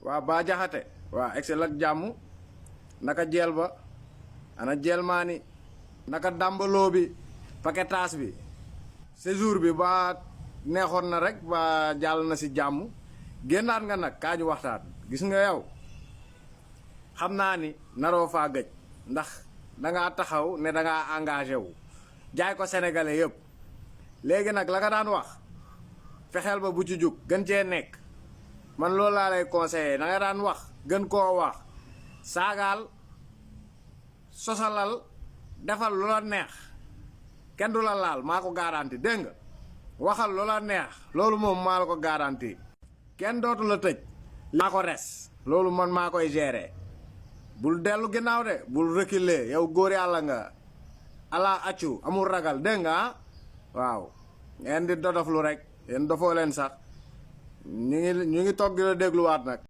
waa Ba Jaxate waa excel ak jàmm naka jeel ba ana jeel maani naka dàmbaloo bi paquetage bi séjour bi ba neexoon na rek ba jàll na si jàmm génnaat nga nag kaaju waxtaan gis nga yow xam naa ni naroo faa gëj ndax dangaa taxaw ne dangaa engagé wu jaay ko sénégalais yëpp léegi nag la nga daan wax fexeel ba bu ci jug gën cee nekk man loolu laa lay conseillé da nga daan wax gën koo wax saagaal sosalal defal lu la neex kenn du la laal maa ko garanti dégg nga waxal lu la neex loolu moom maa la ko garanti kenn dootu la tëj maa ko res loolu man maa koy gérer bul dellu ginnaaw de bul reculer yow góor yàlla nga ala accu amul ragal dégg nga waaw ngeen di dodoflu rek yéen dofoo leen sax ñu ngi toog di la dégluwaat nag